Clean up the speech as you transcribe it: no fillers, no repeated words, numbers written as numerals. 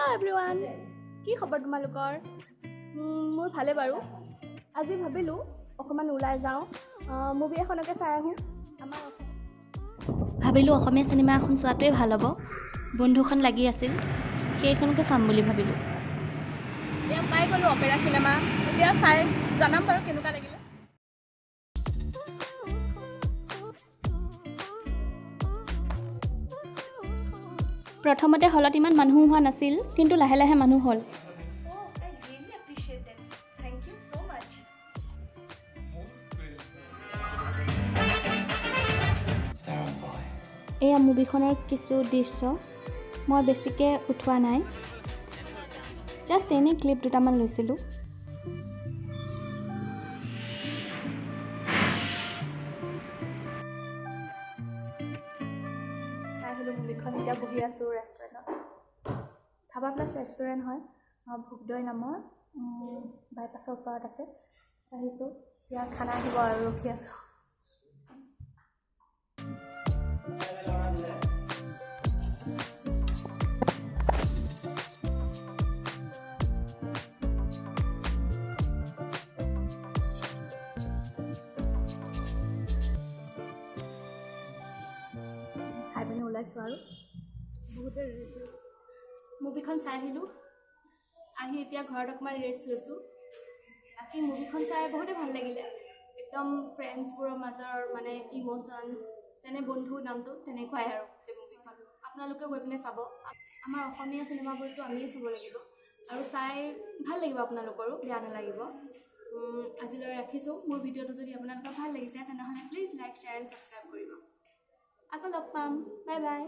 Hello' everyone, কি খবৰ তোমালোকৰ? মোৰ ভালে বাৰু। আজি ভাবিলোঁ অকণমান ওলাই যাওঁ, মুভি এখনকে চাই আহোঁ। আমাৰ ভাবিলোঁ অসমীয়া চিনেমা এখন চোৱাটোৱে ভাল হ'ব। বন্ধুখন লাগি আছিল, সেইখনকে চাম বুলি ভাবিলোঁ। এতিয়া পাই গ'লোঁ অপেৰা চিনেমা, এতিয়া চাই জনাম বাৰু কেনেকুৱা লাগিলে। প্ৰথমতে হলত ইমান মানুহ হোৱা নাছিল, কিন্তু লাহে লাহে মানুহ হ'ল। Oh, I really appreciate that. Thank you so much. এয়া মুভিখনৰ কিছু দৃশ্য, মই বেছিকৈ উঠোৱা নাই, জাষ্ট এনেই ক্লিপ দুটামান লৈছিলোঁ। চাই আহিলোঁ মুভিখন, এতিয়া বহি আছোঁ ৰেষ্টুৰেণ্টত। ধাবা প্লাছ ৰেষ্টুৰেণ্ট হয়, ভোগদৈ নামৰ, বাইপাছৰ ওচৰত আছে। আহিছোঁ, এতিয়া খানা আহিব আৰু ৰখি আছোঁ। খাই পিনে ওলাইছোঁ আৰু বহুতে মুভিখন চাই আহিলোঁ, আহি এতিয়া ঘৰত অকণমান ৰেষ্ট লৈছোঁ। বাকী মুভিখন চাই বহুতে ভাল লাগিলে, একদম ফ্ৰেণ্ডছবোৰৰ মাজৰ মানে ইম'শ্যনছ, যেনে বন্ধু নামটো তেনেকুৱাই আৰু গোটেই মুভিখন। আপোনালোকেও গৈ পিনে চাব। আমাৰ অসমীয়া চিনেমাবোৰতো আমিয়ে চাব লাগিব আৰু চাই ভাল লাগিব, আপোনালোকৰো বেয়া নালাগিব। আজিলৈ ৰাখিছোঁ। মোৰ ভিডিঅ'টো যদি আপোনালোকৰ ভাল লাগিছে, তেনেহ'লে please like, share and subscribe কৰিব। আকৌ লগ পাম, বাই বাই।